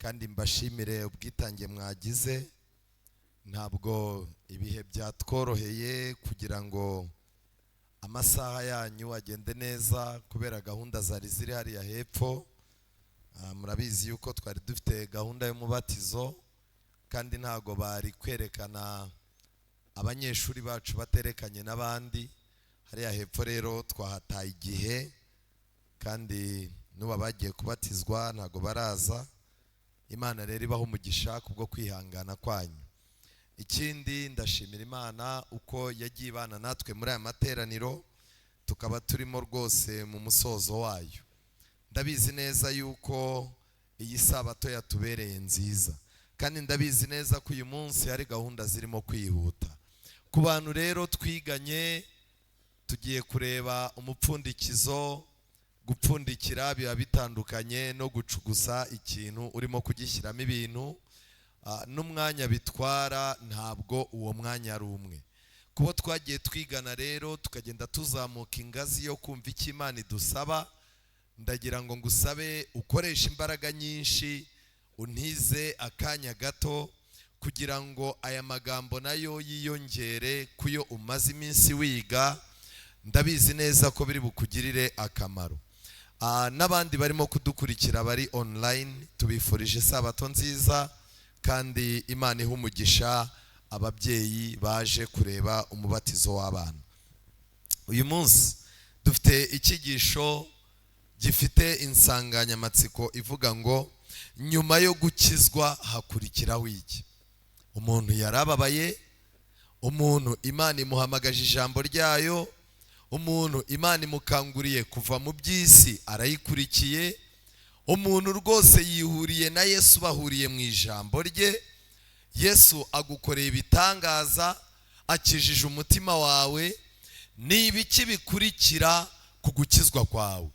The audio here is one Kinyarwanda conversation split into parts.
Kandi mbashimire ubwitange mwagize. Ntabwo ibihe byatworoheye kugira ngo amasaha yanyu agende neza kubera gahunda zari ziri hariya hepfo. Murabizi yuko twari dufite gahunda y'umubatizo, kandi ntabwo bari kwerekana abanyeshuri bacu baterekanye n'abandi hariya hepfo. Rero twahataye igihe, kandi n'ubu bagiye kubatizwa ntabwo baraza. Imana rero ibaha umugisha kubwo kwihangana kwanyu. Ikindi, ndashimira Imana uko yagiye ibana natwe muri aya materaniro, tukaba turimo rwose mu musozo wayo. Ndabizi neza yuko iyi sabato yatubereye nziza, kandi ndabizi neza ko uyu munsi hari gahunda zirimo kwihuta. Ku bantu rero twiganye, tugiye kureba umupfundikizo. Gupfundikira biba bitandukanye no gucugusa ikintu urimo kugishyiramo ibintu. N'umwanya bitwara ntabwo uwo mwanya ari umwe. Kubo twagiye twigana rero, tukagenda tuzamuka ingazi yo kumva icyo Imana idusaba, ndagira ngo ngusabe ukoreshe imbaraga nyinshi, untize akanya gato kugira ngo aya magambo nayo yiyongere kuyo umaze iminsi wiga. Ndabizi neza ko biri bukugirire akamaro. N'abandi barimo kudukurikira bari online, tubifurije isabato nziza, kandi Imana iha umugisha ababyeyi baje kureba umubatizo w'abana. Uyu munsi dufite icyigisho gifite insanganyamatsiko ivuga ngo: "Nyuma yo gukizwa hakurikiraho iki?" Umuntu yarababaye, umuntu Imana imuhamagaje ijambo ryayo, umuntu Imana imukanguriye kuva mu by'isi, arayikurikiye. Umuntu rwose yihuriye na Yesu, bahuriye mu ijambo rye. Yesu agukoreye ibitangaza, akijije umutima wawe. Ni ibiki bikurikira ku gukizwa kwawe?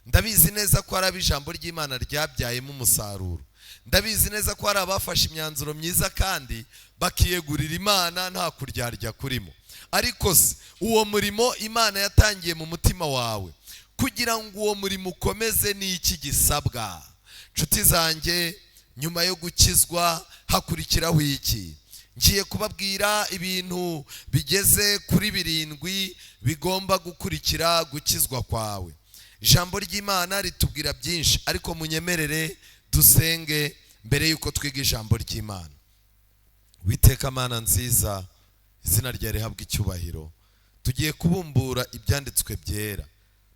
Ndabizi neza ko hari abo ijambo ry'Imana ryabyayemo umusaruro. Ndabizi neza ko hari abafashe imyanzuro myiza kandi bakiyegurira Imana nta kuryarya kurimo. Ariko se uwo murimo Imana yatangiye mu mutima wawe, kugira ngo uwo murimo ukomeze, ni iki gisabwa? Nshuti zanjye, nyuma yo gukizwa hakurikiraho iki? Ngiye kubabwira ibintu bigeze kuri birindwi bigomba gukurikira gukizwa kwawe. Ijambo ry'Imana ritubwira byinshi, ariko munyemerere dusenge mbere y'uko twiga ijambo ry'Imana. Witeka Mana nziza, izina ryawe rihabwa icyubahiro. Tugiye kubumbura ibyanditswe byera.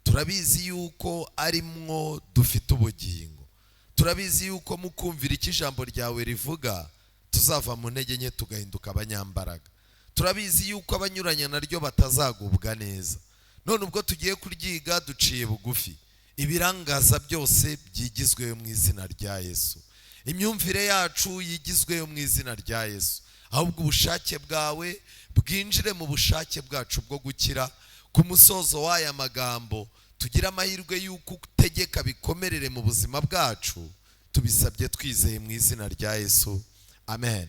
Turabizi yuko arimwo dufite ubugingo. Turabizi yuko mu kumvira icyo ijambo ryawe rivuga tuzava mu ntege nke tugahinduka abanyambaraga. Turabizi yuko abanyuranya naryo batazagubwa neza. None ubwo tugiye kuryiga, duciye bugufi, ibirangaza byose byigizweyo mu izina rya Yesu. Imyumvire yacu yigizweyo mu izina rya Yesu. Ahubwo ubushake bwawe bwinjire mu bushake bwacu bwo gukira. Ku musozo w'aya magambo tugire amahirwe y'uko utegeka bikomerere mu buzima bwacu. Tubisabye twizeye mu izina rya Yesu, amen.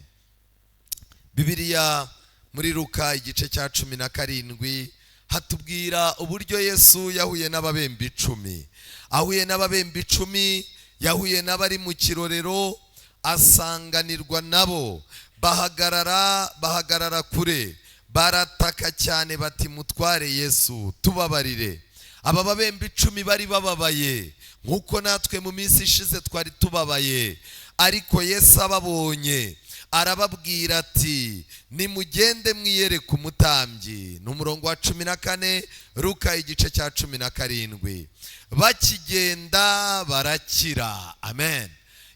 Bibiliya muri Luka igice cya 17 hatubwira uburyo Yesu yahuye n'ababembe 10. Ahuye n'ababembe 10, yahuye n'abari mu kirorero, asanganirwa nabo, bahagarara kure, barataka cyane bati: "Mutware Yesu, tubabarire." Aba babembe 10 bari bababaye nk'uko natwe mu minsi ishize twari tubabaye. Ariko Yesu ababonye arababwira ati: "Nimugende mwiyereke umutambyi." Ni umurongo wa 14, Luka igice cya 17. Bakigenda barakira, amen.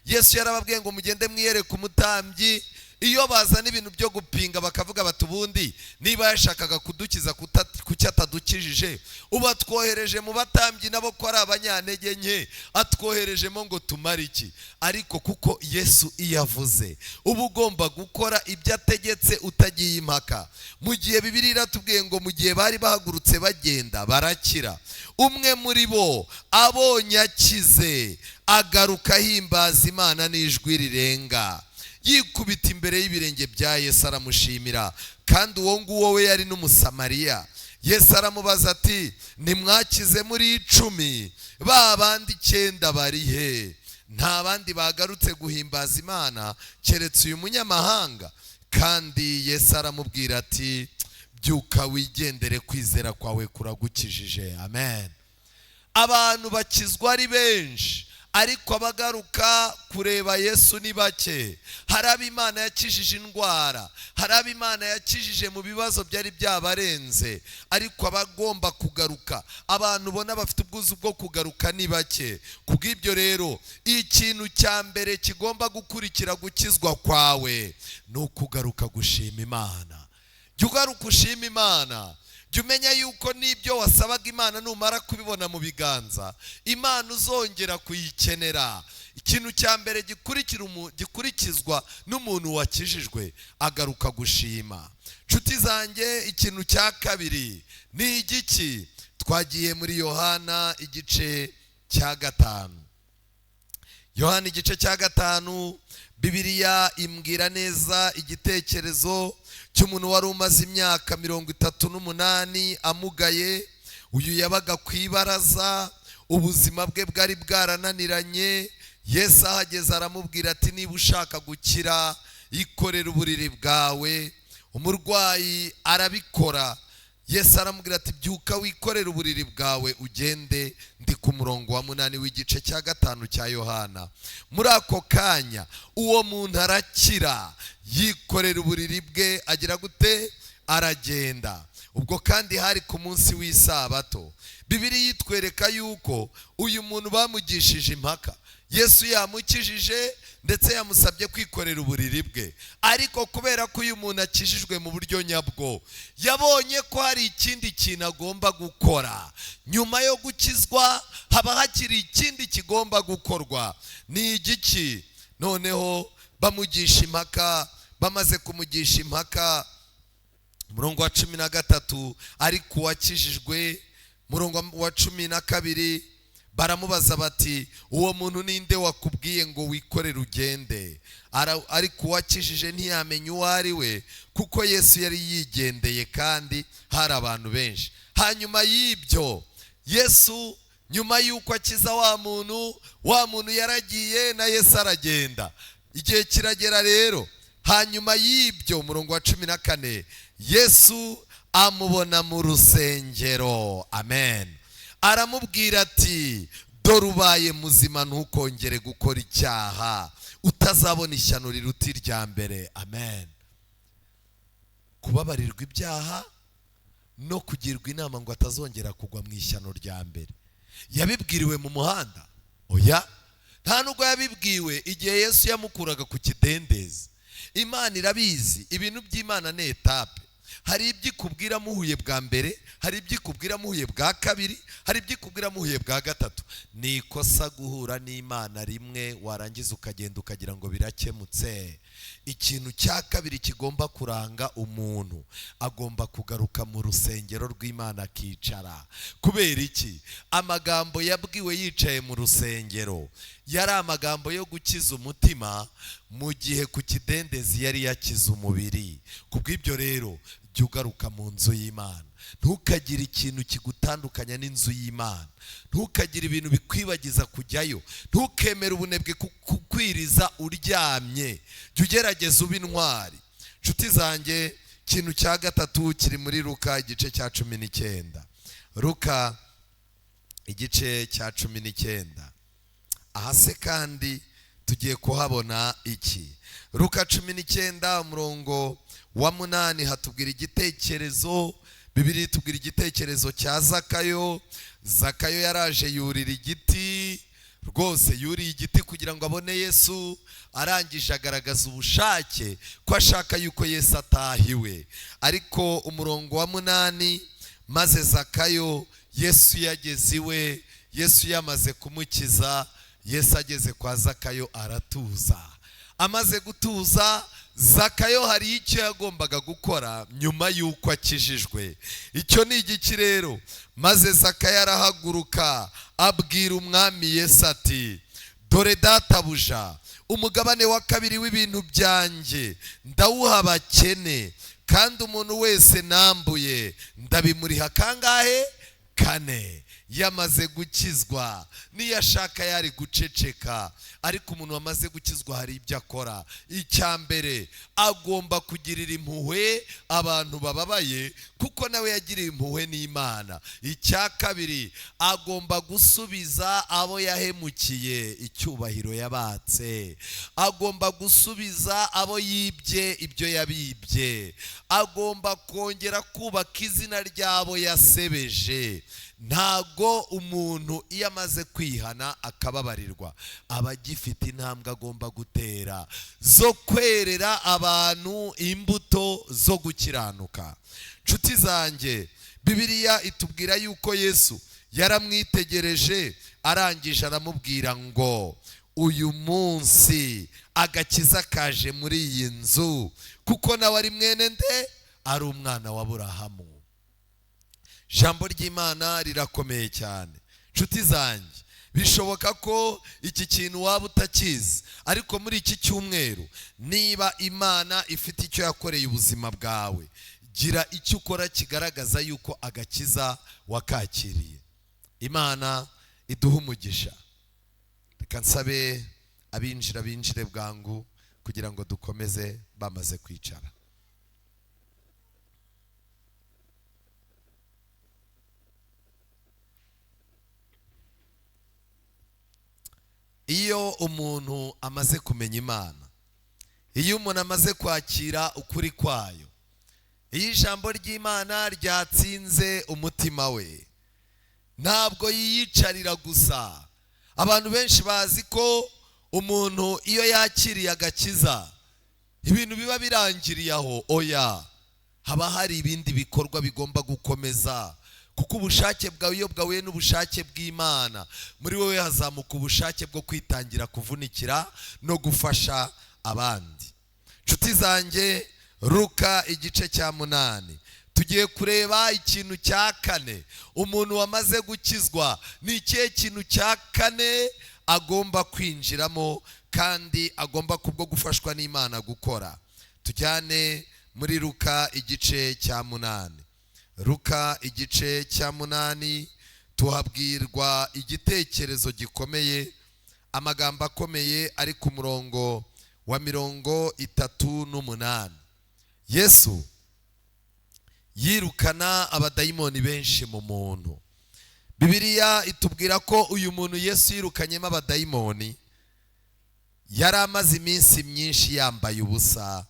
Yesu yarababwiye ngo: "Mugende mwiyereke umutambyi." Iyo bazana ibintu byo gupinga, bakavuga bati: "Ubundi niba yashakaga kudukiza, kuki atadukijije? Ubu atwohereje mu batambyi, nabo ko ari abanyantege nke, atwoherejemo ngo tumare iki?" Ariko kuko Yesu iyo avuze, uba ugomba gukora ibyo ategetse utagiye impaka. Mu gihe Bibiliya iratubwiye ngo mu gihe bari bahagurutse bagenda, barakira. Umwe muri bo abonye akize, agaruka ahimbaza Imana n'ijwi rirenga, yikubita imbere y'ibirenge bya Yesu, aramushimira. Kandi uwo nguwo we yari n'Umusamariya. Yesu aramubaza ati: "Ntimwakize muri 10? Ba bandi 9 bari he? Nta bandi bagarutse guhimbaza Imana keretse uyu munyamahanga? Kandi Yesu aramubwira ati: "Byuka wigendere, kwizera kwawe kuragukijije." Amen. Abantu bakizwa ari benshi, ariko abagaruka kureba Yesu ni bake. Hari abo Imana yakijije indwara, hari abo Imana yakijije mu bibazo byari byabarenze, ariko abagomba kugaruka, abantu ubona bafite ubwuzu bwo kugaruka, ni bake. Kubw'ibyo rero, ikintu cya mbere kigomba gukurikira gukizwa kwawe ni ukugaruka gushima Imana. Jya ugaruka ushima Imana. Jya umenya yuko n'ibyo wasabaga Imana, numara kubibona mu biganza, Imana uzongera kuyikenera. Ikintu cya mbere gikurikizwa n'umuntu wakijijwe, agaruka gushima. Nshuti zanjye, ikintu cya kabiri ni igiki? Twagiye muri Yohana igice cya 5. Yohana igice cya 5, Bibiliya imbwira neza igitekerezo cy'umuntu wari umaze imyaka 38 amugaye. Uyu yabaga ku ibaraza, ubuzima bwe bwari bwarananiranye. Yesu ahageze aramubwira ati: "Niba ushaka gukira, ikorera uburiri bwawe." Umurwayi arabikora. Yesu aramubwira ati: "Byuka wikorere uburiri bwawe ugende." Ndi ku murongo wa 8 w'igice cya 5 cya Yohana. Muri ako kanya uwo muntu arakira, yikorera uburiri bwe, agira gute? Aragenda. Ubwo kandi hari ku munsi w'Isabato. Bibiliya yitwereka yuko uyu muntu bamugishije impaka. Yesu yamukijije, ndetse yamusabye kwikorera uburiri bwe, ariko kubera ko uyu muntu akijijwe mu buryo nyabwo, yabonye ko hari ikindi kintu agomba gukora nyuma yo gukizwa. Haba hakiri ikindi kigomba gukorwa. Ni igiki? Noneho bamugisha impaka. Bamaze kumugisha impaka, umurongo wa 13, ariko uwakijijwe, murongo wa 12, baramubaza bati: "Uwo muntu ninde wakubwiye ngo wikorere ugende?" Ariko uwakijije ntiyamenya uwo ari we, kuko Yesu yari yigendeye kandi hari abantu benshi. Hanyuma y'ibyo, Yesu nyuma y'uko akiza wa muntu, wa muntu yaragiye na Yesu aragenda. Igihe kiragera rero, hanyuma y'ibyo, umurongo wa 14, Yesu amubona mu rusengero. Amen. Aramubwira ati: "Dore ubaye muzima, ntukongere gukora icyaha, utazabona ishyano riruta irya mbere." Amen. Kubabarirwa ibyaha no kugirwa inama ngo atazongera kugwa mu ishyano rya mbere, yabibwiriwe mu muhanda? Oya, nta nubwo yabibwiwe igihe Yesu yamukuraga ku kidendezi. Imana irabizi. Ibintu by'Imana ni étape. Hari ibyo ikubwira muhuye bwa mbere, hari ibyo ikubwira muhuye bwa kabiri, hari ibyo ikubwira muhuye bwa gatatu. Ni ikosa guhura n'Imana rimwe, warangiza ukagenda ukagira ngo birakemutse. Ikintu cya kabiri kigomba kuranga umuntu, agomba kugaruka mu rusengero rw'Imana akicara. Kubera iki? Amagambo yabwiwe yicaye mu rusengero yari amagambo yo gukiza umutima, mu gihe ku kidendezi yari yakize umubiri. Kubw'ibyo rero, jya ugaruka mu nzu y'Imana. Ntukagire ikintu kigutandukanya n'inzu y'Imana, ntukagire ibintu bikwibagiza kujyayo, ntukemere ubunebwe kukwiriza uryamye. Jya ugerageza uba intwari. Nshuti zanjye, ikintu cya gatatu kiri muri Luka igice cya 19. Luka igice cya 19. Aha se kandi tugiye kuhabona iki? Luka 19, umurongo wa 8, hatubwira igitekerezo. Bibiliya itubwira igitekerezo cya Zakayo. Zakayo yaraje yurira igiti. Rwose yuriye igiti kugira ngo abone Yesu. Arangije agaragaza ubushake ko ashaka yuko Yesu atahiwe. Ariko umurongo wa 8, maze Zakayo, Yesu yageze iwe, Yesu yamaze kumukiza, Yesu ageze kwa Zakayo aratuza. Amaze gutuza, Zakayo hari icyo yagombaga gukora nyuma y'uko akijijwe. Icyo ni igiki rero? Maze Zakayo arahaguruka, abwira Umwami Yesu ati: "Dore databuja, umugabane wa kabiri w'ibintu byanjye ndawuha abakene, kandi umuntu wese nambuye ndabimuriha kangahe? Kane." Yamaze gukizwa, niyo ashaka yari guceceka, ariko umuntu wamaze gukizwa hari ibyo akora. Icya mbere, agomba kugirira impuhwe abantu bababaye, kuko nawe yagiriye impuhwe n'Imana. Icya kabiri, agomba gusubiza abo yahemukiye icyubahiro yabatse, agomba gusubiza abo yibye ibyo yabibye, agomba kongera kubaka izina ryabo yasebeje. Ntago umuntu iyo amaze kwihana akababarirwa aba agifite intambwe agomba gutera zo kwerera abantu imbuto zo gukiranuka. Nshuti zanjye, Bibiliya itubwira yuko Yesu yaramwitegereje, arangije aramubwira ngo uyu munsi agakiza kaje muri iyi nzu, kuko nawe ari mwene nde? Ari umwana wa Aburahamu. Jambo ry'Imana rirakomeye cyane. Nshuti zanjye, bishoboka ko iki kintu waba utakizi, ariko muri iki cyumweru niba Imana ifite icyo yakoreye ubuzima bwawe, gira icyo ukora kigaragaza yuko agakiza wakakiriye. Imana iduha umugisha. Reka nsabe abinjira binjire bwangu kugira ngo dukomeze bamaze kwicara. Iyo umuntu amaze kumenya Imana, iyo umuntu amaze kwakira ukuri kwayo, iyo ijambo ry'Imana ryatsinze umutima we, ntabwo yiyicarira gusa. Abantu benshi bazi ko umuntu iyo yakiriye agakiza ibintu biba birangiriye aho. Oya, haba hari ibindi bikorwa bigomba gukomeza, kuko ubushake bwawe iyo bwahuye n'ubushake bw'Imana, muri wowe hazamuka ubushake bwo kwitangira kuvunikira no gufasha abandi. Nshuti zanjye, Luka igice cya 8 tugiye kureba ikintu cya kane. Umuntu wamaze gukizwa ni ikihe kintu cya kane agomba kwinjiramo kandi agomba kubwo gufashwa n'Imana gukora? Tujyane muri Luka igice cya 8. Luka igice cya 8 tuhabwirwa igitekerezo gikomeye, amagambo akomeye ari ku murongo wa 38. Yesu yirukana abadayimoni benshi mu muntu. Bibiliya itubwira ko uyu muntu Yesu yirukanyemo abadayimoni yari amaze iminsi myinshi yambaye ubusa,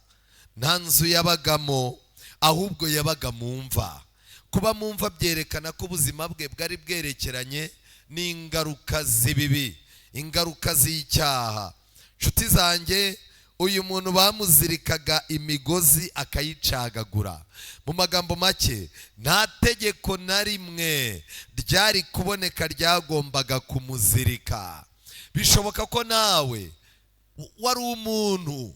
nta nzu yabagamo, ahubwo yabaga mu mva. Kuba mu mva byerekana ko ubuzima bwe bwari bwerekeranye n'ingaruka z'ibibi, ingaruka z'icyaha. Nshuti zanjye, uyu muntu bamuzirikaga imigozi akayicagagura. Mu magambo make, nta tegeko na rimwe ryari kuboneka ryagombaga kumuzirika. Bishoboka ko nawe wari umuntu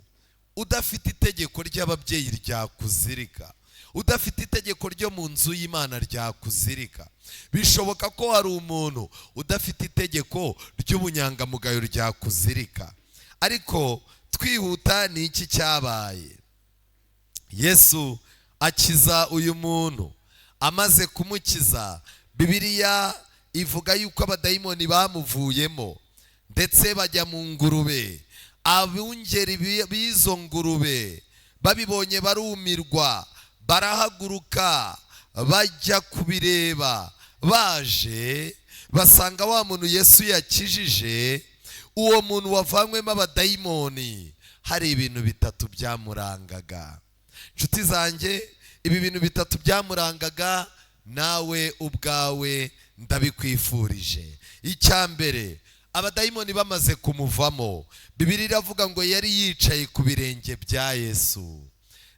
udafite itegeko ry'ababyeyi ryakuzirika, udafite itegeko ryo mu nzu y'Imana ryakuzirika. Bishoboka ko wari umuntu udafite itegeko ry'ubunyangamugayo ryakuzirika. Ariko twihuta, ni iki cyabaye? Yesu akiza uyu muntu. Amaze kumukiza, Bibiliya ivuga yuko abadayimoni bamuvuyemo ndetse bajya mu ngurube. Abungeri b'izo ngurube babibonye barumirwa, barahaguruka bajya kubireba. Baje basanga wa muntu Yesu yakijije, uwo muntu wavanywemo abadayimoni, hari ibintu bitatu byamurangaga. Nshuti zanjye, ibi bintu bitatu byamurangaga nawe ubwawe ndabikwifurije. Icya mbere, abadayimoni bamaze kumuvamo, Bibiliya iravuga ngo yari yicaye ku birenge bya Yesu.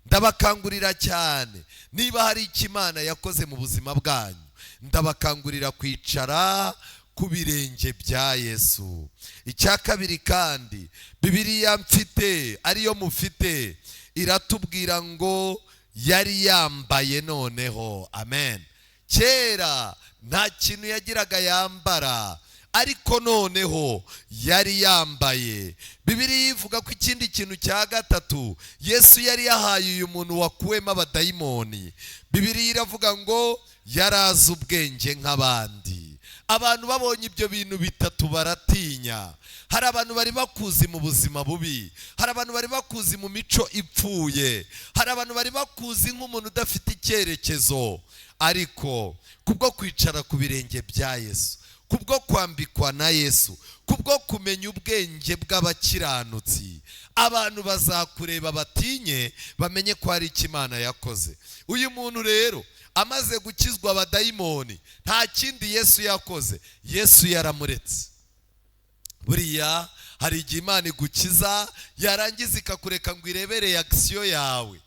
Ndabakangurira cyane, niba hari icyo Imana yakoze mu buzima bwanyu, ndabakangurira kwicara ku birenge bya Yesu. Icya kabiri kandi, Bibiliya mfite ariyo mufite iratubwira ngo yari yambaye noneho. Amen. Kera nta kintu yagiraga yambara, ariko noneho yari yambaye. Bibiliya ivuga ko ikindi kintu cya gatatu Yesu yari yahaye uyu muntu wakuwemo abadayimoni, Bibiliya iravuga ngo yarazi ubwenge nk'abandi. Abantu babonye ibyo bintu bitatu baratinya. Hari abantu bari bakuzi mu buzima bubi, hari abantu bari bakuzi mu mico ipfuye, hari abantu bari bakuzi nk'umuntu udafite icyerekezo, ariko kubwo kwicara ku birenge bya Yesu, kubwo kwambikwa na Yesu, kubwo kumenya ubwenge bw'abakiranutsi, abantu bazakureba batinye, bamenye ko hari icyo Imana yakoze. Uyu muntu rero amaze gukizwa abadayimoni, nta kindi Yesu yakoze, Yesu yaramuretse. Buriya hari igihe Imana igukiza yarangiza ikakureka ngo irebe reaction yawe,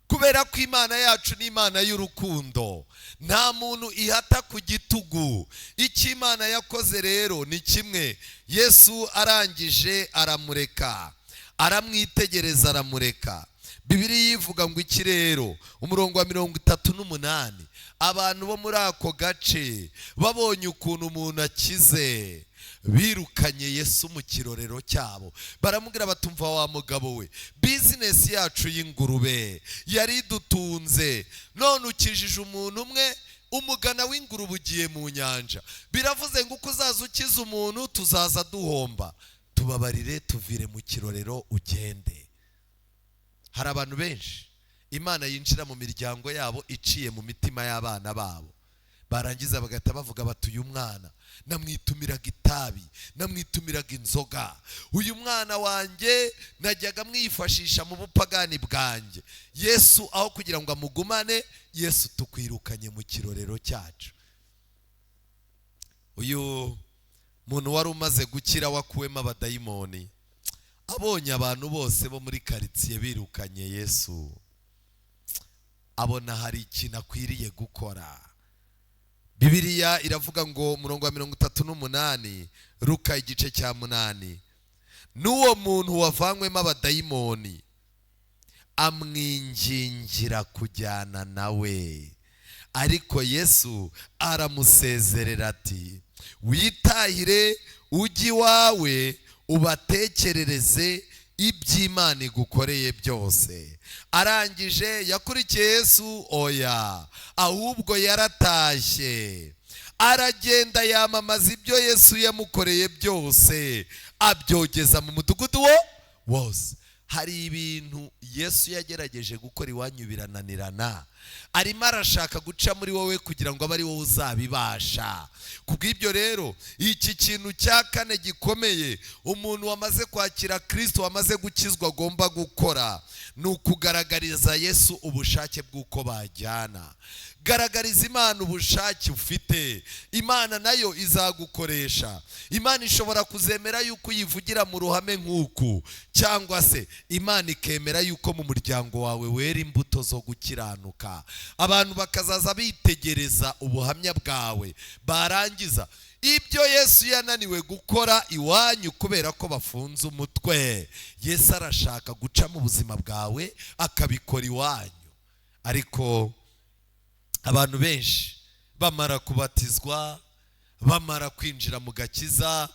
kubera ko Imana yacu ni Imana y'urukundo, nta muntu ihata ku gitugu. Icyo Imana yakoze rero ni kimwe, Yesu arangije aramureka, aramwitegereza aramureka. Bibiliya ivuga ngo iki rero, umurongo wa 38, abantu bo muri ako gace babonye ukuntu umuntu akize, birukanye Yesu mu kirorero cyabo, baramubwira batumva wa mugabo we, bizinesi yacu y'ingurube yari idutunze, none ukijije umuntu umwe, umugana w'ingurube ugiye mu nyanja, biravuze ngo uko uzaza ukiza umuntu tuzaza duhomba, tubabarire tuvire mu kirorero ugende. Hari abantu benshi Imana yinjira mu miryango yabo iciye mu mitima y'abana babo, barangiza bagahita bavuga bati uyu mwana namwitumiraga itabi, namwitumiraga inzoga, uyu mwana wanjye najyaga mwifashisha mu bupagani bwanjye. Yesu aho kugira ngo amugumane, Yesu tukwirukanye mu kirorero cyacu. Uyu muntu wari umaze gukira wakuwemo abadayimoni, abonye abantu bose bo muri karitsiye birukanye Yesu, abona hari ikintu akwiriye gukora. Bibiliya iravuga ngo umurongo wa 38, Luka igice cya 8, n'uwo muntu wavanywemo abadayimoni amwingingira kujyana nawe, ariko Yesu aramusezerera ati witahire ujye iwawe ubatekerereze iby'Imana igukoreye byose. Arangije yakurikiye Yesu? Oya, ahubwo yaratashye aragenda yamamaza ibyo Yesu yamukoreye byose, abyogeza mu mudugudu wo wose. Hari ibintu Yesu yagerageje gukora iwanyu birananirana, arimo arashaka guca muri wowe kugira ngo abe ari wowe uzabibasha. Kubw'ibyo rero iki kintu cya kane gikomeye umuntu wamaze kwakira Kristo, wamaze gukizwa, agomba gukora ni ukugaragariza Yesu ubushake bw'uko bajyana. Garagariza Imana ubushake ufite, Imana nayo izagukoresha. Imana ishobora kuzemera yuko uyivugira mu ruhame nk'uku, cyangwa se Imana ikemera yuko mu muryango wawe wera imbuto zo gukiranuka, abantu bakazaza bitegereza ubuhamya bwawe, barangiza ibyo Yesu yananiwe gukora iwanyu kubera ko bafunze umutwe, Yesu arashaka guca mu buzima bwawe akabikora iwanyu. Ariko abantu benshi bamara kubatizwa, bamara kwinjira mu gakiza,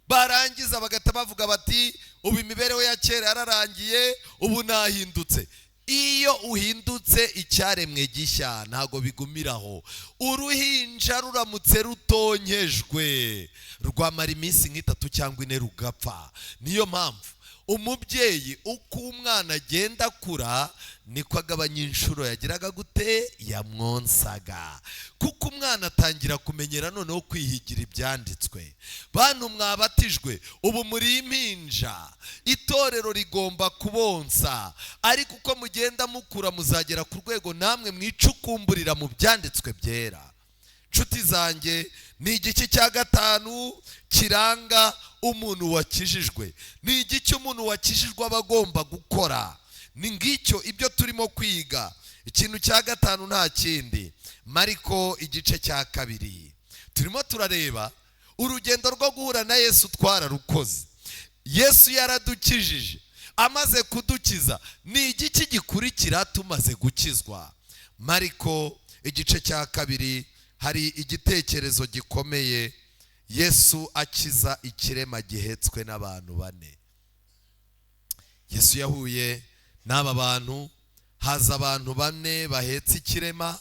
barangiza bagahita bavuga bati ubu imibereho ya kera yararangiye, ubu nahindutse. Iyo uhindutse icyaremwe gishya ntago bigumiraho. Uruhinja ruramutse rutonkejwe rwamara iminsi nk'itatu cyangwa ine rugapfa. Niyo mpamvu umubyeyi uko umwana agenda akura niko agabanya inshuro yagiraga gute yamwonsaga, kuko umwana atangira kumenyera noneho kwihigira ibyanditswe. Bantu mwabatijwe ubu muri impinja, itorero rigomba kubonsa, ariko uko mugenda mukura muzagera ku rwego namwe mwicukumburira mu byanditswe byera. Nshuti zanjye, ni igiki cya gatanu kiranga umuntu wakijijwe, ni igiki umuntu wakijijwe aba agomba gukora. Ni ngicyo ibyo turimo kwiga. Ikintu cya gatanu nta kindi, Mariko igice cya 2, turimo turareba urugendo rwo guhura na Yesu twararukoze. Yesu yaradukijije, amaze kudukiza ni igiki gikurikira tumaze gukizwa? Mariko igice cya 2, hari igitekerezo gikomeye. Yesu akiza ikirema gihetswe n'abantu bane. Yesu yahuye n'aba bantu, haza abantu bane bahetse ikirema,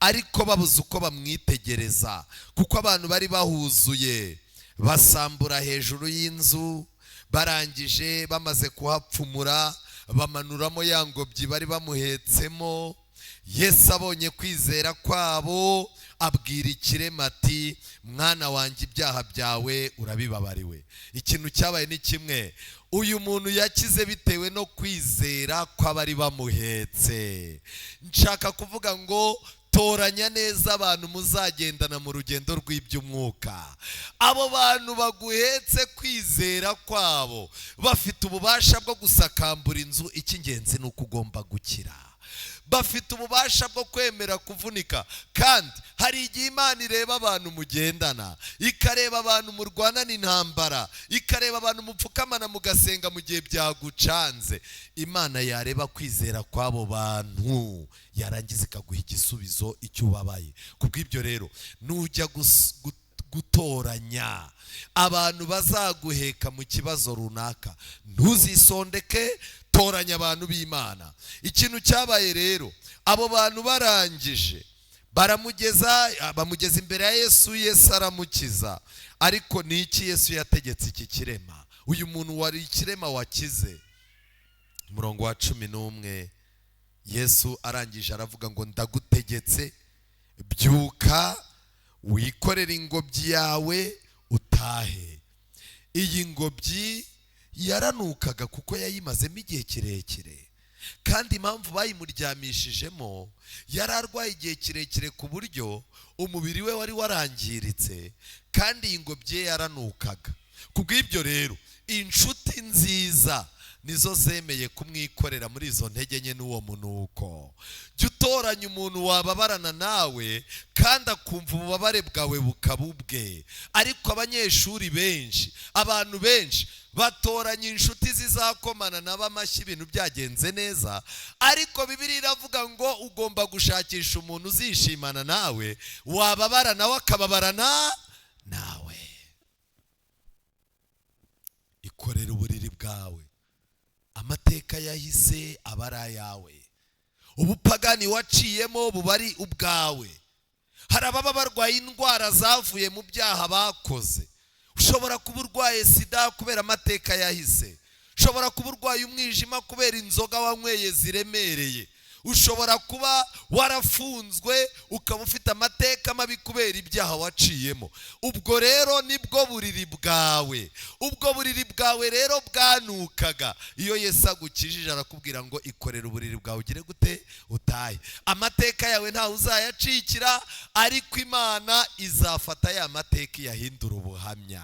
Ariko babuze uko bamwitegereza kuko abantu bari bahuzuye, basambura hejuru y'inzu. Barangije, bamaze kuhapfumura, bamanuramo ya ngobyi bari bamuhetsemo. Yesu abonye kwizera kwabo, abwira ikirema ati: "Mwana wanjye, ibyaha byawe urabibabariwe." Ikintu cyabaye ni kimwe: uyu muntu yakize bitewe no kwizera kw'abari bamuhetse. Nshaka kuvuga ngo toranya neza abantu muzagendana mu rugendo rw'iby'umwuka. Abo bantu baguhetse, kwizera kwabo, bafite ububasha bwo gusakambura inzu. Icy'ingenzi ni uko ugomba gukira. Bafite ububasha bwo kwemera kuvunika. Kandi hari igihe Imana ireba abantu mugendana, ikareba abantu murwanana intambara, ikareba abantu mupfukamana mugasenga mu gihe byagucanze. Imana yareba kwizera kw'abo bantu, yarangiza ikaguha igisubizo icyo ubabaye. Kubw'ibyo rero, nujya gutoranya abantu bazaguheka mu kibazo runaka, ntuzisondeke, toranya abantu b'Imana. Ikintu cyabaye rero, abo bantu barangije baramugeza, bamugeza imbere ya Yesu, Yesu aramukiza. Ariko ni iki Yesu yategetse iki kirema, uyu muntu wari ikirema wakize? Umurongo wa 11, Yesu arangije aravuga ngo: "Ndagutegetse, byuka wikorere ingobyi yawe utahe." Iyi ngobyi yaranukaga kuko yayimazemo igihe kirekire, kandi impamvu bayimuryamishijemo, yari arwaye igihe kirekire ku buryo umubiri we wari warangiritse, kandi iyi ngobyi ye yaranukaga. Ku bw'ibyo rero, inshuti nziza nizo zemeye kumwikorera muri izo ntege nke n'uwo munuko. Jya utoranya umuntu wababarana nawe kandi akumva ububabare bwawe bukaba ubwe. Ariko abanyeshuri benshi, abantu benshi batoranya inshuti zizakomana nabo amashyi ibintu byagenze neza. Ariko Bibiliya iravuga ngo ugomba gushakisha umuntu uzishimana nawe, wababara nawe akababarana nawe. Ikorera uburiri bwawe. Amateka yahise aba ari ayawe, ubupagani waciyemo buba ari ubwawe. Hari ababa barwaye indwara zavuye mu byaha bakoze. Ushobora kuba urwaye sida kubera amateka yahise, ushobora kuba urwaye umwijima kubera inzoga wanyweye ziremereye, ushobora kuba warafunzwe ukaba ufite amateka mabi kubera ibyaha waciyemo. Ubwo rero nibwo buriri bwawe. Ubwo buriri bwawe rero bwanukaga. Iyo Yesu agukijije, arakubwira ngo: "Ikorere uburiri bwawe, ugire gute? Utahe." Amateka yawe ntawe uzayacikira, ariko Imana izafata ya mateka iyahindura ubuhamya.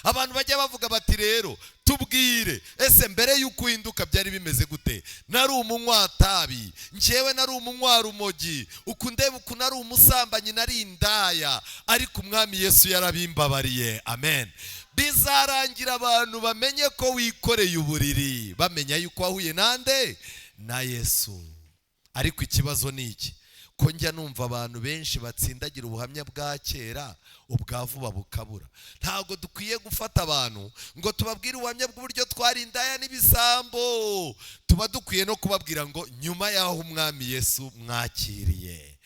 Abantu bajya bavuga bati: "Rero tubwire, ese mbere y'uko uhinduka byari bimeze gute?" "Nari umunywatabi, njyewe nari umunywarumogi, uku ndeba uku nari umusambanyi, nari indaya, ariko Umwami Yesu yarabimbabariye." Amen. Bizarangira abantu bamenye ko wikoreye uburiri, bamenya yuko wahuye nande? Na Yesu. Ariko ikibazo ni iki: ko njya numva abantu benshi batsindagira ubuhamya bwa kera, ubwa vuba bukabura? Ntabwo dukwiye gufata abantu ngo tubabwire ubuhamya bw'uburyo twari indaya n'ibisambo. Tuba dukwiye no kubabwira ngo nyuma y'aho Umwami Yesu mwakiriye,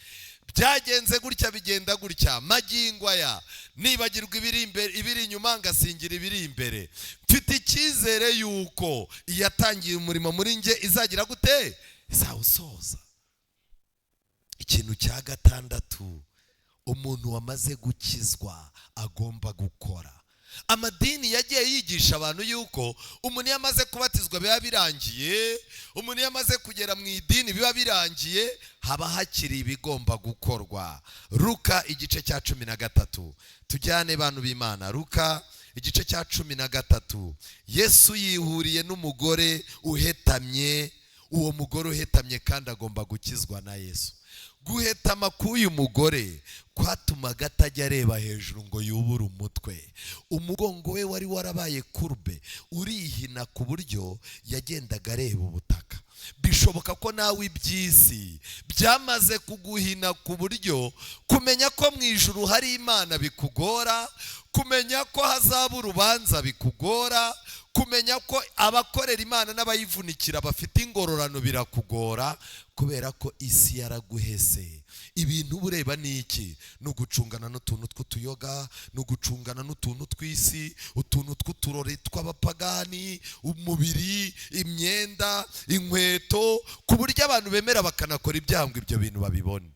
byagenze gutya, bigenda gutya, magingo aya nibagirwa ibiri imbere, ibiri inyuma, ngasingira ibiri imbere. Mfite icyizere yuko iyatangiye umurimo muri njye izagira gute? Izawusoza. Ikintu cya gatandatu umuntu wamaze gukizwa agomba gukora: amadini yagiye yigisha abantu yuko umuntu iyo amaze kubatizwa biba birangiye, umuntu iyo amaze kugera mu idini biba birangiye. Haba hakiri ibigomba gukorwa. Ruka igice cya 13, tujyane bantu b'Imana. Ruka igice cya 13, Yesu yihuriye n'umugore uhetamye. Uwo mugore uhetamye kandi agomba gukizwa na Yesu. Guhetama k'uyu mugore kwatumaga atajya areba hejuru ngo yubure umutwe. Umugongo we wari warabaye courbe, urihina ku buryo yagendaga areba ubutaka. Bishoboka ko nawe iby'isi byamaze kuguhina ku buryo kumenya ko mu ijuru hari Imana bikugora, kumenya ko hazaba urubanza bikugora. Kumenya ko abakorera Imana n'abayivunikira bafite ingororano birakugora, kubera ko isi yaraguhese. Ibintu ureba ni iki? Ni ugucungana n'utuntu tw'utuyoga, ni ugucungana n'utuntu tw'isi, utuntu tw'uturori tw'abapagani, umubiri, imyenda, inkweto, ku buryo abantu bemera bakanakora ibyaha ngo ibyo bintu babibone.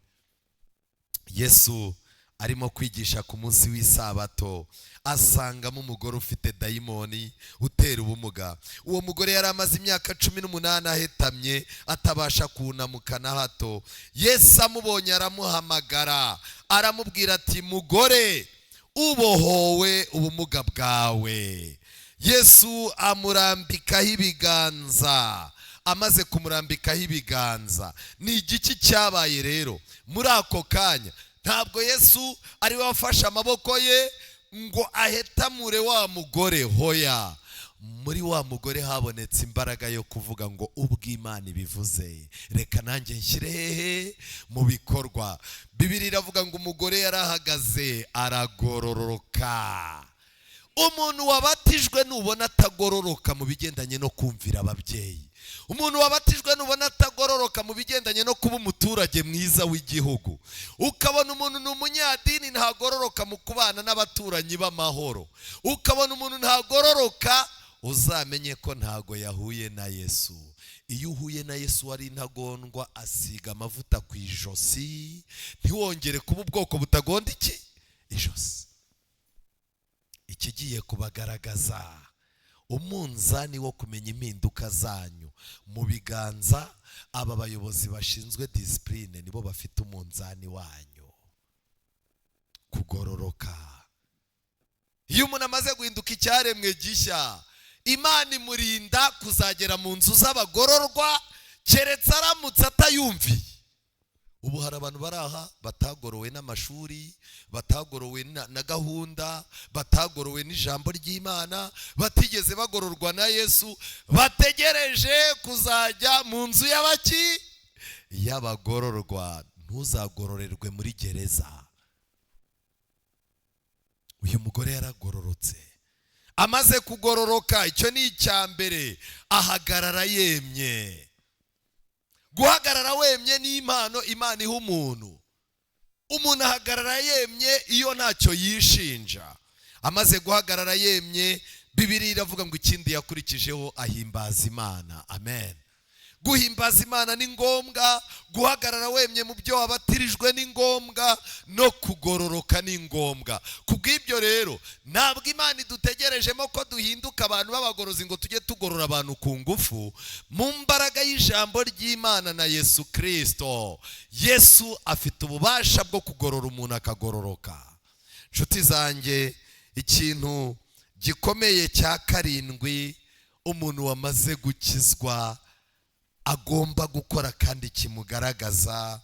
Yesu arimo kwigisha ku munsi w'isabato, asangamo umugore ufite dayimoni utera ubumuga. Uwo mugore yari amaze imyaka 18 ahetamye, atabasha kunamuka na hato. Yesu amubonye aramuhamagara, aramubwira ati: mugore, ubohowe ubumuga bwawe. Yesu amurambikaho ibiganza. Amaze kumurambikaho ibiganza, ni igiki cyabaye rero muri ako kanya? Ntabwo Yesu ari we wafashe amaboko ye ngo ahetamure wa mugore, hoya. Muri wa mugore habonetse imbaraga yo kuvuga ngo ubwo Imana ibivuze, reka nanjye nshyire hehe mu bikorwa. Bibiliya iravuga ngo umugore yarahagaze aragororoka. Umuntu wabatijwe nubona atagororoka mu bigendanye no kumvira ababyeyi, umuntu wabatijwe nubona atagororoka mu bigendanye no kuba umuturage mwiza w'igihugu, ukabona umuntu ni umunyadini ntagororoka mu kubana n'abaturanyi b'amahoro, ukabona umuntu ntagororoka, uzamenye ko ntago yahuye na Yesu. Iyo uhuye na Yesu wari intagondwa, asiga amavuta ku ijosi, ntiwongere kuba ubwoko butagonda iki ijosi. Ikigiye kubagaragaza umunzani wo kumenya impinduka zanyu mu biganza, aba bayobozi bashinzwe disipurine nibo bafite umunzani wanyu. Kugororoka. Iyo umuntu amaze guhinduka icyaremwe gishya, Imana imurinda kuzagera mu nzu z'abagororwa, keretse aramutse atayumviye. Ubu hari abantu bari aha batagorowe n'amashuri, batagorowe na gahunda, batagorowe n'ijambo ry'Imana, batigeze bagororwa na Yesu, bategereje kuzajya mu nzu y'abaki y'abagororwa. Ntuzagororerwe muri gereza. Uyu mugore yaragororotse. Amaze kugororoka, icyo ni icya mbere, ahagarara yemye. Guhagarara wemye ni impano Imana iha umuntu. Umuntu ahagarara yemye iyo ntacyo yishinja. Amaze guhagarara yemye, Bibiliya iravuga ngo ikindi yakurikijeho ahimbaza Imana. Amen. Guhimbaza Imana ni ngombwa, guhagarara wemye mu byo wabatirijwe ni ngombwa, no kugororoka ni ngombwa. Kubw'ibyo rero, ntabwo Imana idutegerejemo ko duhinduka abantu b'abagorozi ngo tujye tugorora abantu ku ngufu. Mu mbaraga y'ijambo ry'Imana na Yesu Kristo, Yesu afite ububasha bwo kugorora umuntu akagororoka. Nshuti zanjye, ikintu gikomeye cya karindwi umuntu wamaze gukizwa agomba gukora kandi kimugaragaza,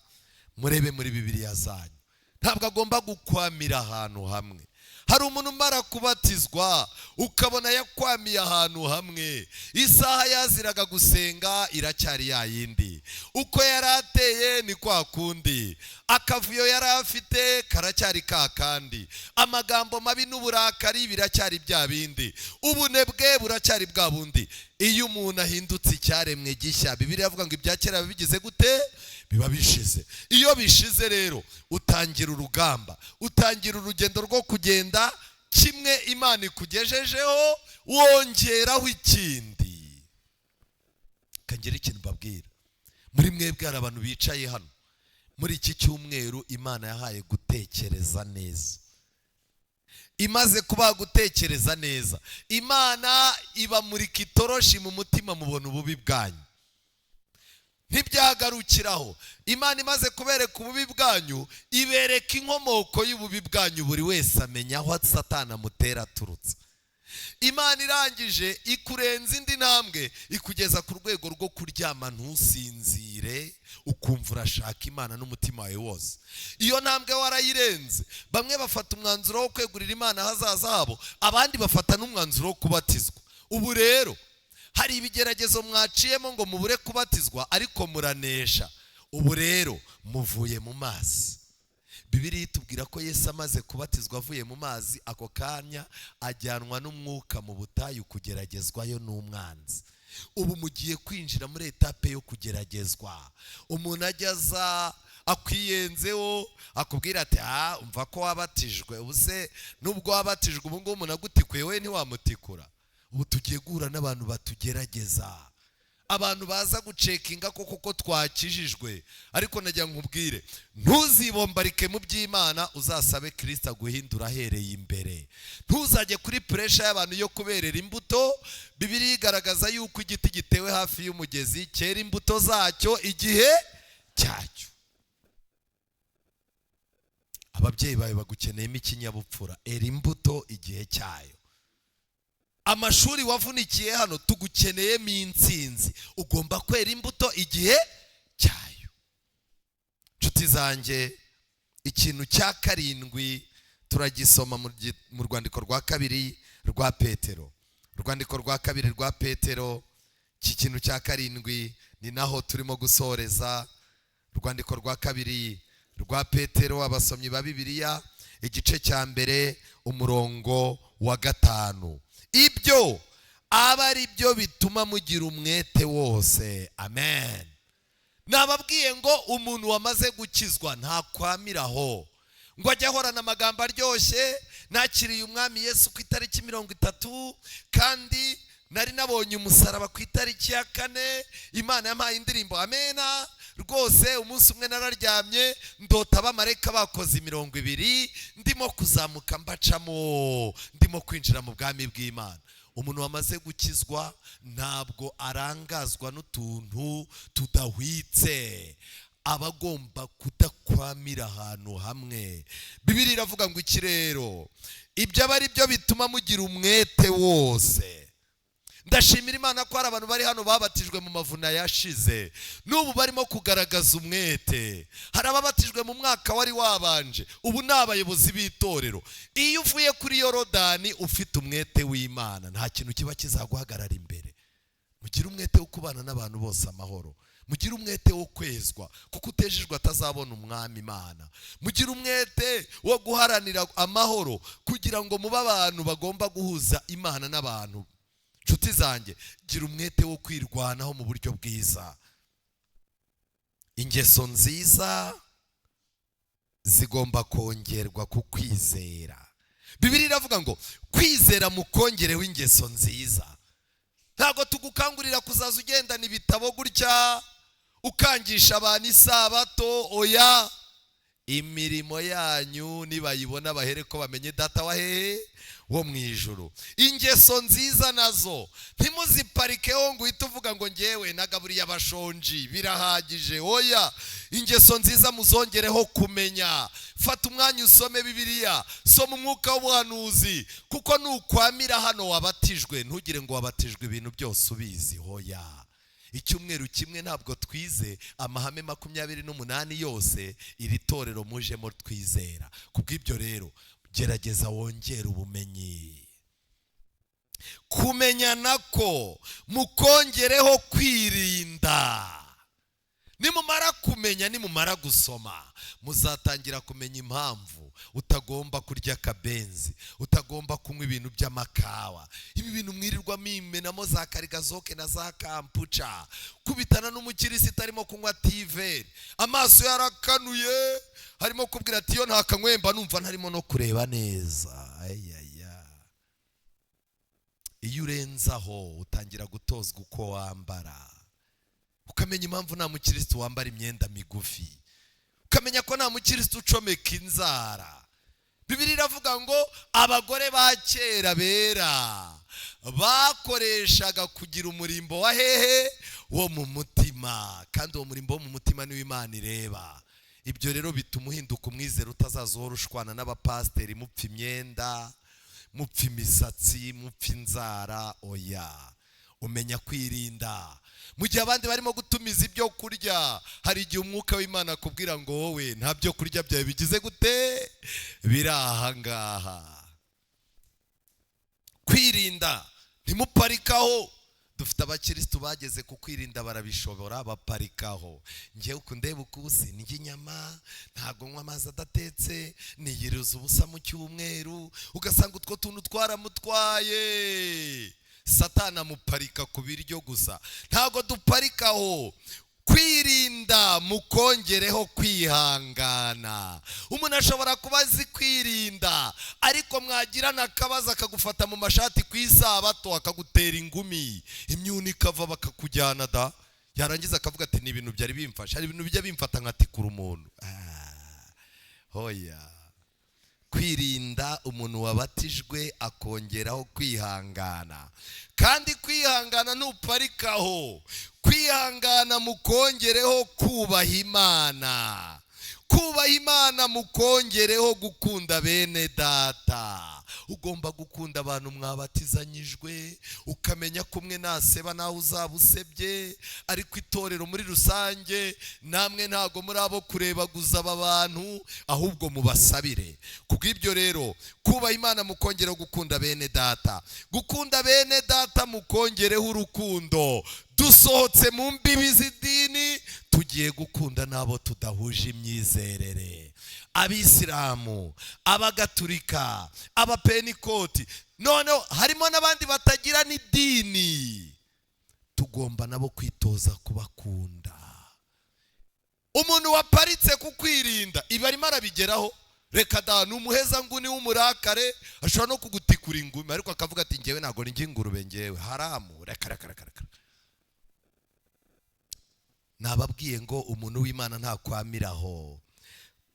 murebe muri Bibiliya zanyu, ntabwo agomba gukwamira ahantu hamwe. Hari umuntu umara kubatizwa ukabona yakwamiye ahantu hamwe, isaha yaziraga gusenga iracyari yayindi, uko yari ateye ni kwa kundi, akavuyo yari afite karacyari ka kandi, amagambo mabi n'uburakari biracyari bya bindi, ubunebwe buracyari bwa bundi. Iyo umuntu ahindutse icyaremwe gishya, Bibiliya iravuga ngo ibya kera bigize gute? Biba bishize. Iyo bishize rero, utangira urugamba, utangira urugendo rwo kugenda kimwe Imana ikugejejeho, wongeraho ikindi. Kangera ikintu mbabwira, muri mwebwe hari abantu bicaye hano muri iki cyumweru Imana yahaye gutekereza neza. Imaze kubaha gutekereza neza, Imana ibamurika itoroshi mu mutima, mubona ububi bwanyu. Ntibyagarukiraho, Imana imaze kubereka ububi bwanyu, ibereka inkomoko y'ububi bwanyu, buri wese amenya aho Satani amutera aturutse. Imana irangije ikurenza indi ntambwe, ikugeza ku rwego rwo kuryama ntusinzire, ukumva urashaka Imana n'umutima wawe wose. Iyo ntambwe warayirenze. Bamwe bafata umwanzuro wo kwegurira Imana ahazaza habo, abandi bafata n'umwanzuro wo kubatizwa. Ubu rero hari ibigeragezo mwaciyemo ngo mubure kubatizwa, ariko muranesha. Ubu rero muvuye mu mazi. Bibiliya itubwira ko Yesu amaze kubatizwa avuye mu mazi, ako kanya ajyanwa n'umwuka mu butayu kugeragezwayo n'umwanzi. Ubu mugiye kwinjira muri étape yo kugeragezwa. Umuntu ajya aza akwiyenzeho, akubwira ati: "Ah, umva ko wabatijwe, ubuse nubwo wabatijwe ubu ngubu umuntu agutikuye we ntiwamutikura?" Ubu tugiye guhura n'abantu batugerageza, abantu baza gucheckinga ko koko twakijijwe. Ariko nagira nkubwire, ntuzibombarike mu by'Imana, uzasabe Kirisita aguhindura ahereye imbere. Ntuzajye kuri pressure y'abantu yo kuberera imbuto. Bibiliya igaragaza yuko igiti gitewe hafi y'umugezi cyera imbuto zacyo igihe cyacyo. Ababyeyi bawe bagukeneyemo ikinyabupfura, era imbuto igihe cyayo. Amashuri wavunikiye hano tugukeneyemo intsinzi, ugomba kwera imbuto igihe cyayo. Inshuti zanjye, ikintu cya karindwi turagisoma mu rwandiko rwa kabiri rwa Petero. Urwandiko rwa kabiri rwa Petero, iki kintu cya karindwi ni naho turimo gusoreza. Urwandiko rwa kabiri rwa Petero, abasomyi ba Bibiliya, igice cya mbere, umurongo wa 5: "Ibyo aba ari byo bituma mugira umwete wose." Amen. Nababwiye ngo umuntu wamaze gukizwa ntakwamiraho ngo ajye ahorana amagambo aryoshye: "Nakiriye Umwami Yesu ku itariki 30, kandi nari nabonye umusaraba ku itariki ya 4. Imana yampaye indirimbo, amena rwose. Umunsi umwe nararyamye ndota abamarayika bakoze imirongo ibiri, ndimo kuzamuka mbacamo, ndimo kwinjira mu bwami bw'Imana." Umuntu wamaze gukizwa ntabwo arangazwa n'utuntu tudahwitse, aba agomba kudakwamira ahantu hamwe. Bibiliya iravuga ngo iki rero? "Ibyo aba ari byo bituma mugira umwete wose." Ndashimira Imana ko hari abantu bari hano babatijwe mu mavuna yashize, n'ubu barimo kugaragaza umwete. Hari ababatijwe mu mwaka wari wabanje, ubu ni abayobozi b'itorero. Iyo uvuye kuri Yorodani ufite umwete w'Imana, nta kintu kiba kizaguhagarara imbere. Mugire umwete wo kubana n'abantu bose amahoro. Mugire umwete wo kwezwa, kuko utejejwe atazabona Umwami Imana. Mugire umwete wo guharanira amahoro, kugira ngo mube abantu bagomba guhuza Imana n'abantu. Nshuti zanjye, gira umwete wo kwirwanaho mu buryo bwiza. Ingeso nziza zigomba kongerwa ku kwizera. Bibiliya iravuga ngo kwizera mukongereho ingeso nziza. Ntabwo tugukangurira kuzaza ugendana ibitabo gutya ukangisha abantu isabato, oya. Imirimo yanyu nibayibona bahere ko bamenye Data wa hehe? Wo mu ijuru. Ingeso nziza nazo ntimuziparikeho ngo uhite uvuga ngo "Ngewe nagaburiye abashonji, birahagije." Oya, ingeso nziza muzongereho kumenya. Fata umwanya usome Bibiliya, soma umwuka w'ubuhanuzi, kuko nukwamira hano wabatijwe, ntugire ngo wabatijwe ibintu byose ubizi. Hoya, icyumweru kimwe ntabwo twize amahame 28 yose iri torero mujemo twizera. Kubw'ibyo rero, gerageza wongere ubumenyi. Kumenya nako mukongereho kwirinda. Nimumara kumenya, nimumara gusoma, muzatangira kumenya impamvu utagomba kurya akabenzi, utagomba kunywa ibintu by'amakawa, ibi bintu mwirirwamo imenamo za karigazoke na za kampuca. Kubitana n'umukirisitu arimo kunywa tiveri, amaso yarakanuye, harimo kubwira ati: "Iyo ntakanywemba numva ntarimo no kureba neza." Ayaya, iyo urenze aho utangira gutozwa uko wambara, ukamenya impamvu nta mukirisitu wambara imyenda migufi, ukamenya ko nta mukirisitu ucomeka inzara. Bibiliya iravuga ngo abagore ba kera bera bakoreshaga kugira umurimbo wa hehe? Wo mu mutima. Kandi uwo murimbo wo mu mutima niwo Imana ireba. Ibyo rero bituma uhinduka umwizero, utazaza uhora ushwana n'abapasiteri mupfa imyenda, mupfa imisatsi, mupfa inzara. Oya, umenya kwirinda. Mu gihe abandi barimo gutumiza ibyo kurya, hari igihe umwuka w'Imana akubwira ngo wowe nta byo kurya byawe bigize gute, biri aha ngaha. Kwirinda, ntimuparikaho. Dufite Dufite abakirisitu bageze ku kwirinda barabishobora, baparikaho. Ngewe uku ndeba uku sindya inyama, ntabwo nywa amazi adatetse, niyiriza ubusa mu cyumweru, ugasanga utwo tuntu twaramutwaye. Satana amuparika ku biryo gusa. Ntabwo duparikaho. Kwirinda mukongereho kwihangana. Umuntu ashobora kuba azi kwirinda, ariko mwagirana akabazo akagufata mu mashati ku isabato, akagutera ingumi, imyuni ikava bakakujyana da. Yarangiza akavuga ati ni ibintu byari bimfasha, hari ibintu bijya bimfata nkatikura umuntu. Hoya. Kwirinda, umuntu wabatijwe akongeraho kwihangana. Kandi kwihangana ntuparikaho. Kwihangana mukongereho kubaha Imana. Kubaha Imana mukongereho gukunda bene data. Ugomba gukunda abantu mwabatizanyijwe, ukamenya ko umwe naseba nawe uzaba usebye, ariko itorero muri rusange namwe ntago muri abo kurebaguza aba bantu, ahubwo mubasabire. Kubw'ibyo rero, kubaha Imana mukongereho gukunda bene data. Gukunda bene data mukongereho urukundo. Dusohotse mu mbibi z'idini, tugiye gukunda n'abo tudahuje imyizerere. Abisilamu, Abagatulika, Abapenikoti, noneho harimo n'abandi batagira n'idini, tugomba nabo kwitoza kubakunda. Umuntu waparitse ku kwirinda ibi arimo arabigeraho, reka da, ni umuhezanguni w'umurakare, ashobora no kugutikura ingumi, ariko akavuga ati ngewe ntabwo ndya ingurube, ngewe haramu, reka reka reka reka. Nababwiye ngo umuntu w'Imana ntakwamiraho,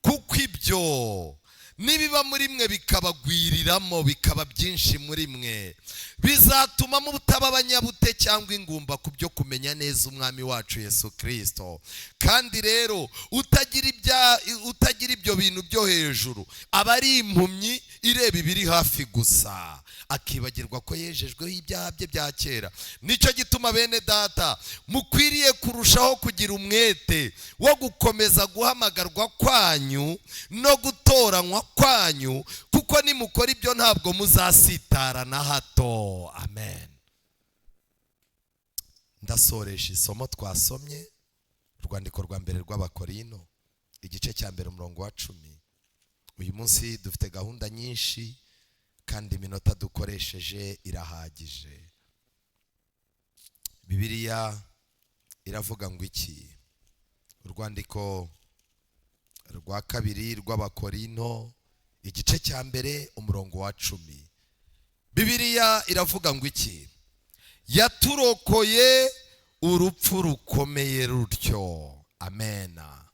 kuko ibyo nibiba muri mwe bikabagwiriramo, bikaba byinshi muri mwe, bizatuma mutaba abanyabute cyangwa ingumba ku byo kumenya neza Umwami wacu Yesu Kristo. Kandi rero utagira ibyo bintu byo hejuru aba ari impumyi ireba ibiri hafi gusa, akibagirwa ko yejejweho ibyaha bye bya kera. Nicyo gituma bene data mukwiriye kurushaho kugira umwete wo gukomeza guhamagarwa kwanyu no gutoranywa kwanyu, kuko nimukora ibyo ntabwo muzasitara na hato. Amen. Ndasoresha isomo twasomye, urwandiko rwa mbere rw'Abakorino, igice cya mbere umurongo wa 10. Uyu munsi dufite gahunda nyinshi kandi iminota dukoresheje irahagije. Bibiliya iravuga ngo iki? Urwandiko rwa kabiri rw'Abakorino, igice cya mbere umurongo wa 10. Bibiliya iravuga ngo iki? Yaturokoye urupfu rukomeye rutyo. Amena.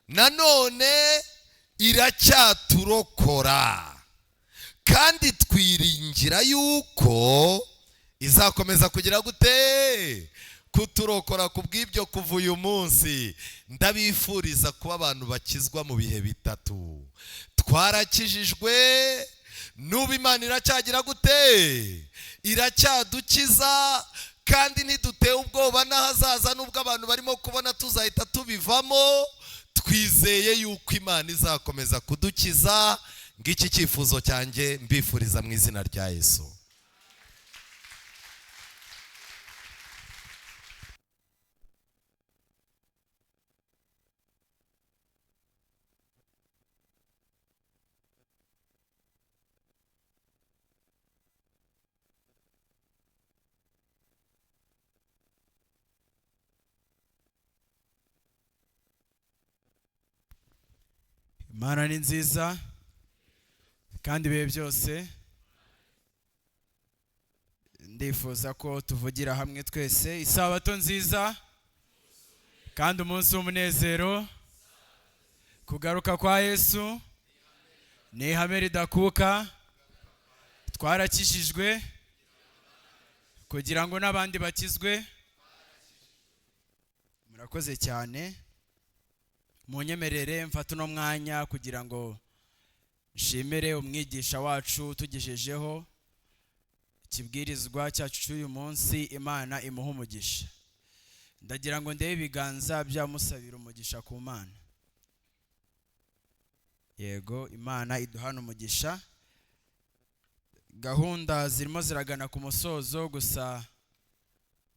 Nanone iracyaturokora, kandi twiringira yuko izakomeza kugira gute? Kuturokora. Kubw'ibyo kuva uyu munsi ndabifuriza kuba abantu bakizwa mu bihe bitatu. Twarakijijwe, n'ubu Imana iracyagira gute? Iracyadukiza, kandi ntidutewe ubwoba n'ahazaza, nubwo abantu barimo kubona tuzahita tubivamo. Twizeye yuko Imana izakomeza kudukiza. Ngiki cyifuzo cyanjye mbifuriza mu izina rya Yesu. Imana ni nziza kandi ibihe byose. Ndifuza ko tuvugira hamwe twese isabato nziza kandi umunsi w'umunezero. Kugaruka kwa Yesu ni ihame ridakuka. Twarakijijwe kugira ngo n'abandi bakizwe. Murakoze cyane. Munyemerere mfate uno mwanya kugira ngo nshimire umwigisha wacu tugejejeho ikibwirizwa cyacu cy'uyu munsi. Imana imuhe umugisha. Ndagira ngo ndebe ibiganza byamusabira umugisha ku Mana. Yego, Imana iduhana umugisha. Gahunda zirimo ziragana ku musozo, gusa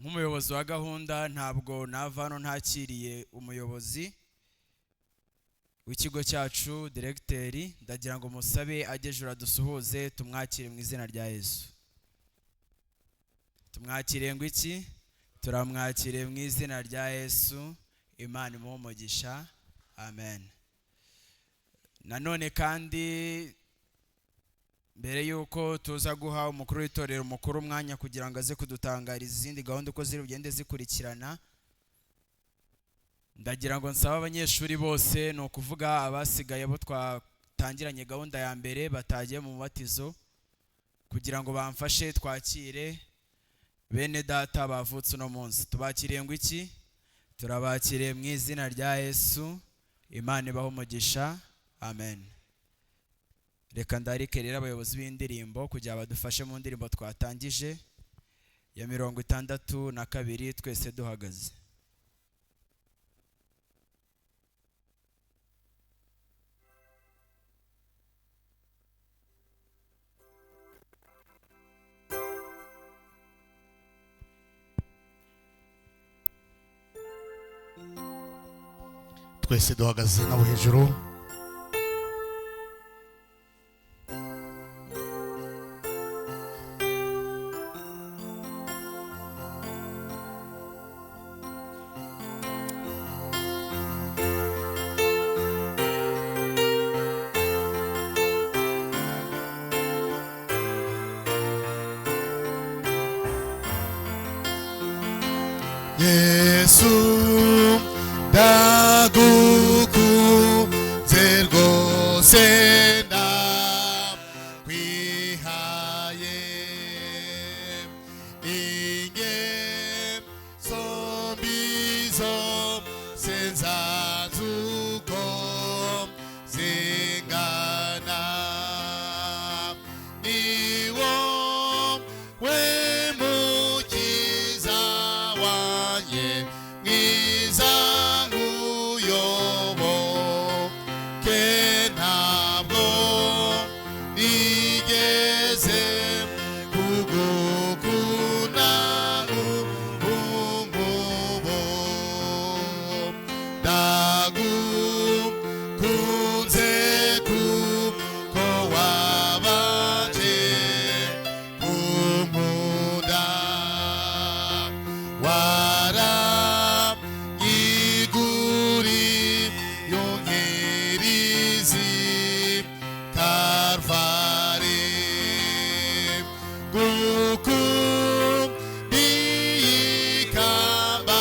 Nk'umuyobozi wa gahunda, ntabwo nava hano ntakiriye umuyobozi w'ikigo cyacu, diregiteri. Ndagira ngo musabe ajye dusuhuze, tumwakire mu izina rya Yesu. Tumwakire ngo iki? Turamwakire mu izina rya Yesu. Imana imuhe umugisha, amen. Nanone kandi, mbere y'uko tuza guha umukuru w'itorero mukuru umwanya kugira ngo aze kudutangariza izindi gahunda uko ziri bugende zikurikirana, ndagira ngo nsabe abanyeshuri bose, ni ukuvuga abasigaye bo twatangiranye gahunda ya mbere batagiye mu mubatizo, kugira ngo bamfashe twakire bene data bavutse uno munsi. Tubakiriye ngo iki? Turabakiriye mu izina rya Yesu. Imana ibahe umugisha, amen. Reka ndarike rero abayobozi b'indirimbo kugira badufashe mu ndirimbo twatangije ya 62, twese duhagaze. Twese duhagaze nabo hejuru. Yesu, ndagukunze rwose, ndakwihaye. Ingeso mbi zose nsanze uko zingana, ni wowe mukiza wanjye mwiza, nkuyoboke. Ntabwo nigeze kugukunda nk'ubu, ndagukunze kuko wabanje kunkunda, waranyiguriye unkirizi Karvari. Gukundiye ikamba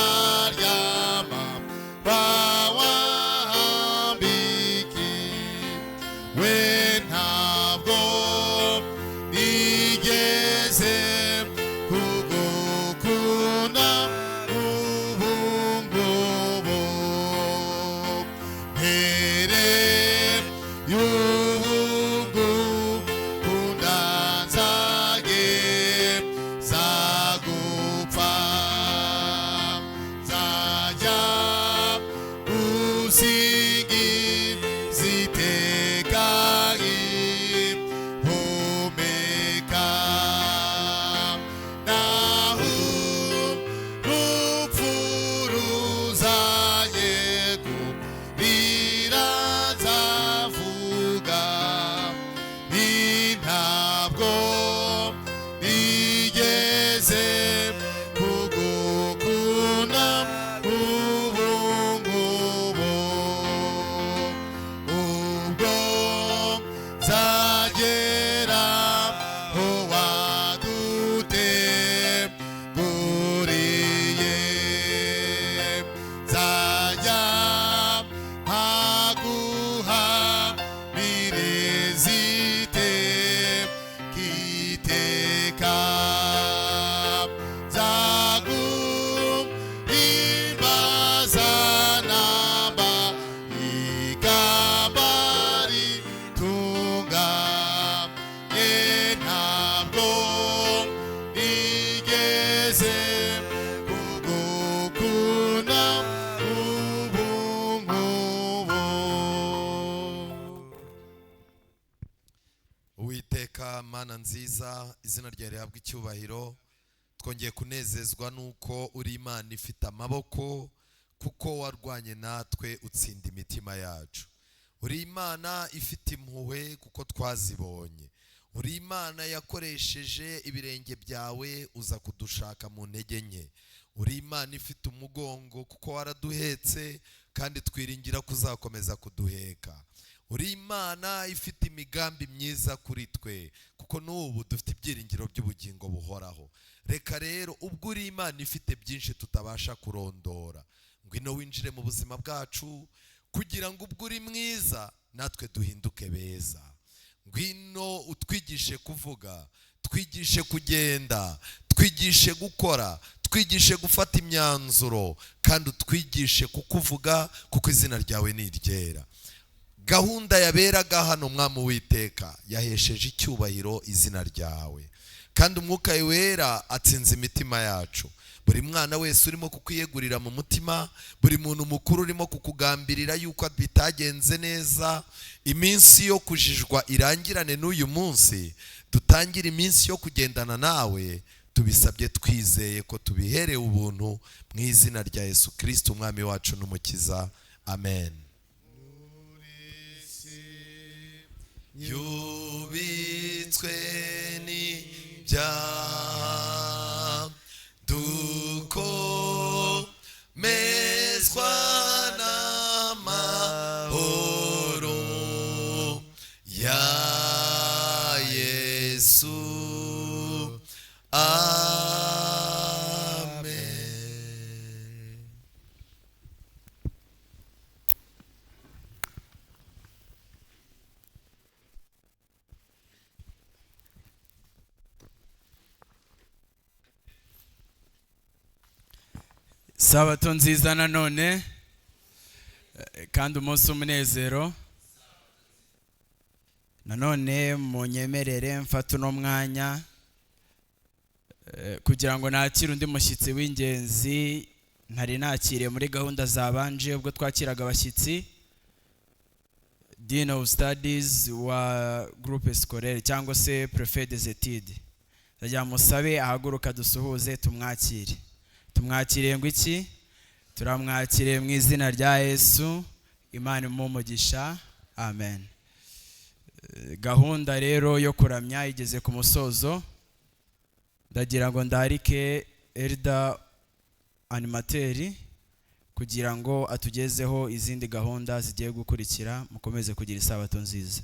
ry'amahwa wahambikiwe, ntabwo nigeze kugukunda ubu ngubu. Mbere y'ubu ngukunda nzage zagupfa, nzajya gusingiza iteka nkihumeka, naho urupfu ruzanye kurira nzavuga nti ntabwo nigeze kugukunda ubu ngubu. Ubwo nzagera aho waduteguriye, nzajya mpaguha birezite kiteka, nzaguhimbaza namba ikamba ritunga ye, ntabwo nigeze kugukunda ubu ngubu. Uwiteka Mana nziza, izina ryawe rihabwa icyubahiro. Twongeye kunezezwa nuko uri Imana ifite amaboko, kuko warwanye natwe utsinda imitima yacu. Uri Imana ifite impuhwe kuko twazibonye. Uri Imana yakoresheje ibirenge byawe uza kudushaka mu ntege nke. Uri Imana ifite umugongo kuko waraduhetse kandi twiringira kuzakomeza kuduheka. Uri Imana ifite imigambi myiza kuri twe kuko n'ubu dufite ibyiringiro by'ubugingo buhoraho. Reka rero ubwo uri Imana ifite byinshi tutabasha kurondora, ngwino winjire mu buzima bwacu kugira ngo ubwo uri mwiza natwe duhinduke beza. Ngwino utwigishe kuvuga, twigishe kugenda, twigishe gukora, twigishe gufata imyanzuro, kandi utwigishe kukuvuga kuko izina ryawe ni iryera. Gahunda yaberaga hano Mwami Uwiteka yahesheje icyubahiro izina ryawe, kandi Umwuka Wera atsinze imitima yacu. Buri mwana wese urimo kukwiyegurira mu mutima, buri muntu mukuru urimo kukugambirira yuko bitagenze neza, iminsi yo kujijwa irangirane n'uyu munsi, dutangire iminsi yo kugendana nawe. Tubisabye twizeye ko tubiherewe ubuntu mu izina rya Yesu Kristo Umwami wacu n'Umukiza, amen. Yubitswe n'ibyaha, dukomezwa n'amahoro ya Yesu, amen. Sabato nziza nanone, kandi umunsi w'umunezero. Nanone munyemerere mfate uno mwanya kugira ngo nakire undi mushyitsi w'ingenzi ntari nakiriye muri gahunda zabanje ubwo twakiraga abashyitsi, Dean of Studies wa Groupe Scolaire cyangwa se Préfet des Études. Ndagira musabe ahaguruka dusuhuze tumwakire. Tumwakiriye ngo iki? Turamwakiriye mu izina rya Yesu. Imana imuhe umugisha, amen. Gahunda rero yo kuramya igeze ku musozo. Ndagira ngo ndarike Elder Animateur kugira ngo atugezeho izindi gahunda zigiye gukurikira. Mukomeze kugira isabato nziza.